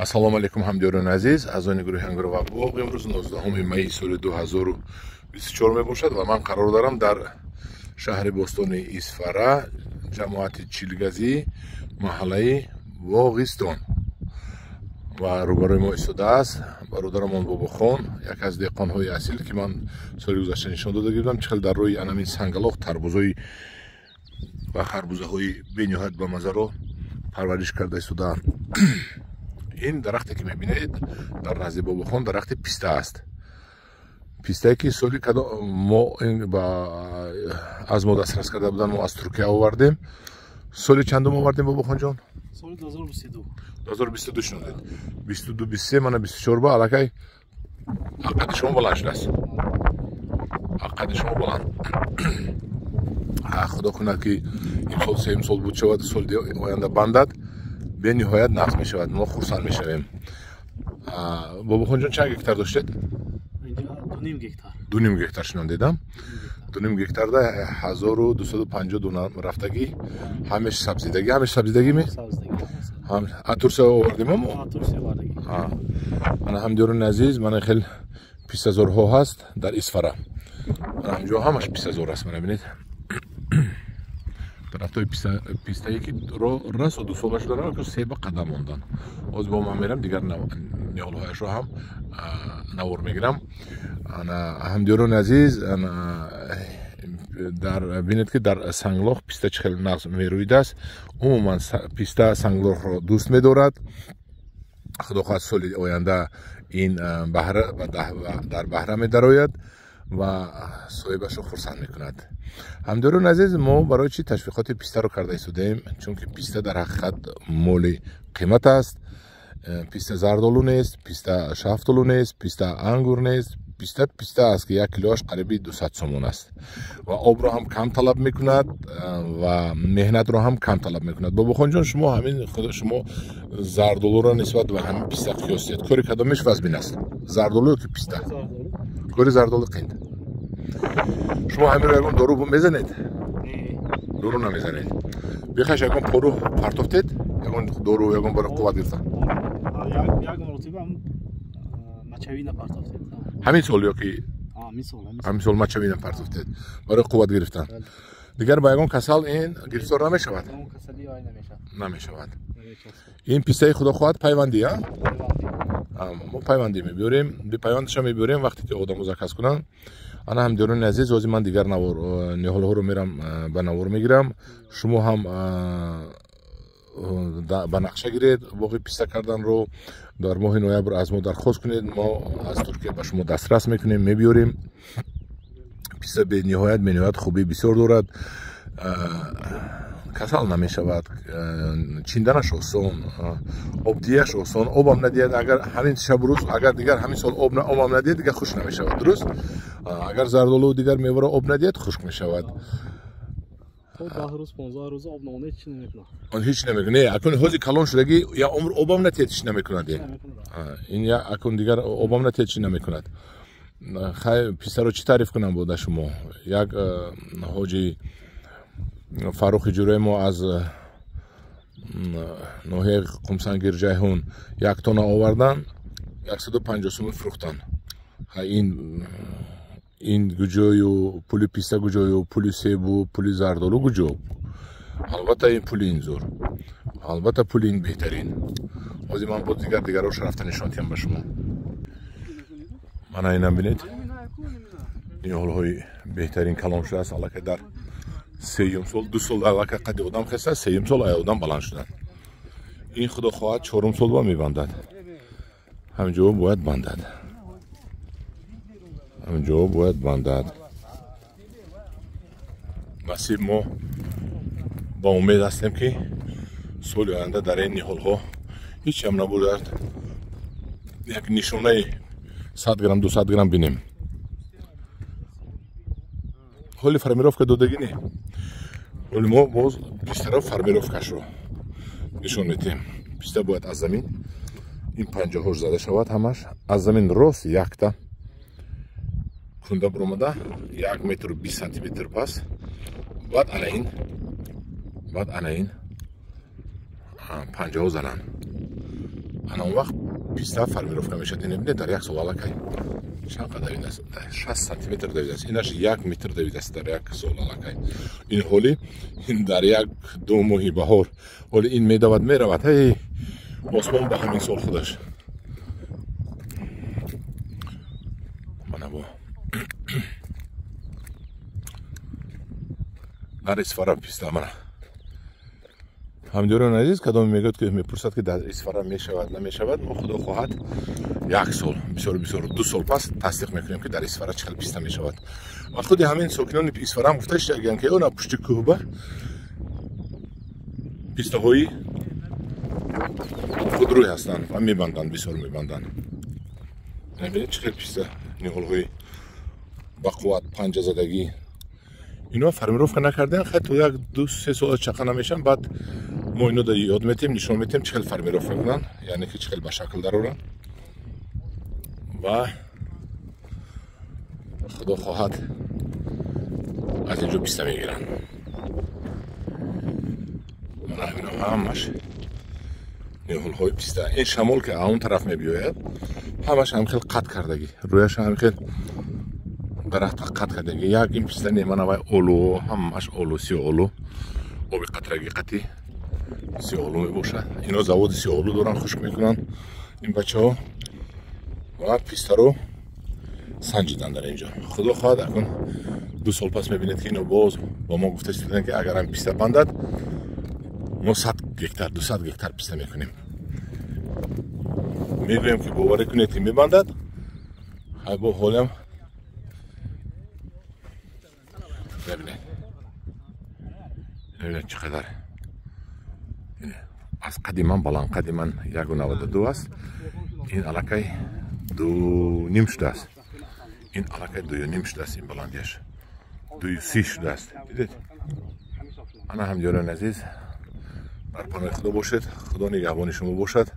Ассалому алайкум ҳамдиёрони азиз, аъзони гурӯҳи Ангур ва боғ. Имрӯз 19 майи соли 2024 мебошад ва ман қарор дорам дар шаҳри бостонии Исфара, ҷамоати Чилгазӣ, маҳаллаи Боғистон. Ва рӯбарӯи мо истодааст бародарамон Бобохон, яке аз деҳқонҳои асил, ки ман соли гузашта нишон дода гирдам, чӣ хел дар рӯи анамин сангалоқ тарбузои ва харбузаҳои бениҳоят бамазаро парвариш карда истодаанд. Ин дарахте ки мебинед дар назди Бобохон дарахти писта аст. Пистае ки соли мо аз мо дастрас карда будан, мо аз Туркия овардем. Соли чандум овардем, Бобохонҷон? Соли 2022. 2022 шунодед. 22, 23, мана 24 ба аллакай аққади шумо баланд шудааст. Аққади шумо баланд. Худо кунад, ки имсол сеюм сол буд шавад, соли оянда бандад, бениҳоят нағз мешавад, мо хурсанд мешавем. Бобохонҷон, чанд гектар доштед? 2.5 гектар. 2.5 гектар шинондедам. 2.5 гектарда 1250 дона рафтагӣ, ҳамеш сабзидагӣ, ҳамеш сабзидагӣ ми? Турсия овардем мо? Ана ҳамдиёрони азиз, мана хел пистазорҳо ҳаст дар Исфара. Ана ҳамҷо ҳамаш пистазор аст, мана бинед. Дарахтҳои пистае ки расо 2 сола шуданд, ки се ба қадам монданд. Ҳозир бо ман мерам, дигар ниҳолҳояшро ҳам навор мегирам. Ана ҳамдиёрони азиз, дар бинед, ки дар санглоқ писта чӣ хел нағз мерӯидааст. Умуман писта санглоқро дӯст медорад. Худо хоҳад, соли оянда ин баҳра дар баҳра медарояд ва соҳибашро хурсанд мекунад. Ҳамдиёрони азиз, мо барои чӣ ташвиқоти пистаро карда истодаем? Чунки писта дар ҳақиқат моли қимат аст. Писта зардолу нест, писта шафтолу нест, писта ангур нест. Писта писта аст, ки як килоаш қариби 200 сомон аст ва обро ҳам кам талаб мекунад ва меҳнатро ҳам кам талаб мекунад. Бобохонҷон, шумо ҳамин худ шумо зардолуро нисбат ба ҳамин писта қиёс диҳед, кори кадомеш вазмин аст, зардолу ё ки писта? Кори зардолу қинд. Шумо ҳаминро ягон дору мезанед? Дору намезанед. Бехаш ягон пору партофтед, ягон дору, ягон бора қувват гирифтан? Як маротиба мачавина партофтед. Ҳамин сол ё ки ҳамин сол мачавина партофтед барои қувват гирифтан? Дигар ба ягон касал ин гирифтор намешавад? Намешавад. Ин пистаи, худо хоҳад, пайвандӣ, а? Мо пайвандӣ мебиёрем, бепайвандаша мебиёрем, вақте ки одамо заказ кунанд. Ана ҳамдиёрони азиз, ҳозир ман дигар навор ниҳолҳоро мерам ба навор мегирам. Шумо ҳам ба нақша гиред боғи писта карданро. Дар моҳи ноябр аз мо дархост кунед, мо аз Туркия ба шумо дастрас мекунем, мебиёрем. Писта бениҳоят хубӣ бисёр дорад, касал намешавад, чинданаш осон, обдиҳаш осон. Обам надиҳад, агар ҳамин шабу рӯз, агар дигар ҳамин сол обам надиҳад, дигар хушк намешавад. Дуруст? Агар зардолу дигар меваро об надиҳад, хушк мешавад. 10 рӯз, 15 рӯз об намонад, ҳеч намекунад. Он ҳеч намекунад. Не, акун ҳози калон шудагӣ я умр обам натиҳад, ҳеч намекунад. Ин я акун дигар обам натиҳад, ҳеч намекунад. Хай, пистаро чӣ таъриф кунам бода шумо? Як ҳоҷи Фаррухи ҷӯраи мо аз ноҳияи Қумсангир Ҷайҳун як тонна овардан, 150 сомон фурӯхтан. Ин куҷою пули писта, куҷою пули себу пули зардолу куҷо? Албатта ин пули ин зур, албатта пули ин беҳтарин. Ҳозир ман боз дигар дигарош рафта нишон диҳам ба шумо. Мана инам бинед, ниҳолҳои беҳтарин калон шудааст. Аллакай дар сеюм сол, 2 сол аллакай қадди одам хеста, сеюм сол ай одам баланд шуданд. Ин худо хоҳад, чорум сол ба мебандад, ҳаминҷо бояд бандад, ҳаминҷо бояд бандад. Насиб, мо ба умед ҳастем, ки соли оянда дар ин ниҳолҳо ҳеч ҳам набудад, як нишонаи 100 грамм, 200 грамм бинем. Ҳоли формировка додагӣ не, ҳоли мо боз пистаро формировкашро нишон медиҳем. Писта бояд аз замин ин панҷаҳош зада шавад, ҳамаш аз замин рост якта кунда биромада 1 метру 20 сантиметр пас, баъд ана ин, баъд ана ин панҷаҳо зананд. Ана он вақт писта формировка мешавад. Ин бинед, дар як сол аллакай чанд қадар давидааст? 60 сантиметр давидааст. Инаш 1 метр давидааст дар як сол аллакай. Ин ҳоли дар як ду моҳи баҳор. Ҳоли ин медавад, меравад. Ҳей, осмон ба ҳамин сол худаш. Мана бо дар Исфара писта мана. Ҳамдиёрони азиз, кадоме мегӯяд ки мепурсад ки дар Исфара мешавад, намешавад, мо худо хоҳад як сол, бисёр бисёр 2 сол пас тасдиқ мекунем ки дар Исфара чӣ хел писта мешавад. Ва худи ҳамин сокинони Исфара ҳам гуфта шудагиянд ки она пушти кӯҳба пистаҳои худрӯй ҳастанд ва мебанданд, бисёр мебанданд. Бинед чӣ хел писта, ниҳолҳои бақувват, панҷазадагӣ. Ино формировка накардем, хай то 1-2-3 сол чақа намешан, баъд мо ино да ёд метем, нишон метем чӣ хел формировка кунанд, яъне ки чӣ хел ба шакл дароранд. Ва худо хоҳад аз инҷо писта мегиранд. Мана ҳамино ҳамаш ниҳолҳои писта. Ин шамол ки он тараф мебиёяд, ҳамаш ҳам хел қат кардагӣ, рӯяш ҳам хел дарахта қат кардагӣ. Як ин писта не, мана вай олу, ҳамаш олу, сиёолу, оби қатрагӣ қати сиёолу мебошад. Ино заводи сиёолу доранд, хушк мекунанд ин бачаҳо ва пистаро санҷиданд дар инҷо. Худо хоҳад акун 2 сол пас мебинед ки ино боз ба мо гуфта шуданд ки агар ҳам писта бандад, мо 100 гектар, 200 гектар писта мекунем. Мегӯем ки боварӣ кунед ки мебандад. Хай бо ҳолам бибинед, бибинед чӣ қадар аз қади ман баланд, қади ман 1,92 аст. Ин аллакай 2,5 шудааст. Ин аллакай 2,5 шудааст, ин баландиаш 2,30 шудааст. Дидед? Ана ҳамдиёрони азиз, дар паноҳи Худо бошед, Худо нигаҳбони шумо бошад.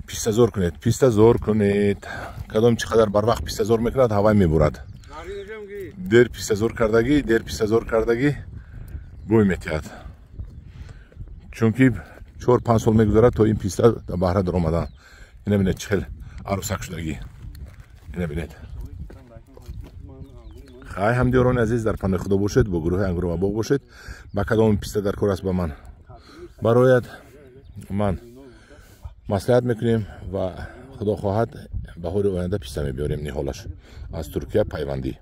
Пистазор кунед, пистазор кунед. Кадом чӣ қадар барвақт пистазор мекунад, ҳавай мебурад. Дер пистазор кардагӣ, дер пистазор кардагӣ бӯй метиҳад. Чунки 4-5 сол мегузарад то ин писта дар баҳра даромадан. Ина бинед чӣ хел арӯсак шудагӣ. Ина бинед. Хай ҳамдиёрони азиз, дар паноҳи Худо бошед, бо гурӯҳи ангур ва боғ бошед. Ба кадом писта дар кор аст ба ман барояд, ман маслиҳат мекунем ва худо хоҳад баҳори оянда писта мебиёрем ниҳолаш аз Туркия пайвандӣ.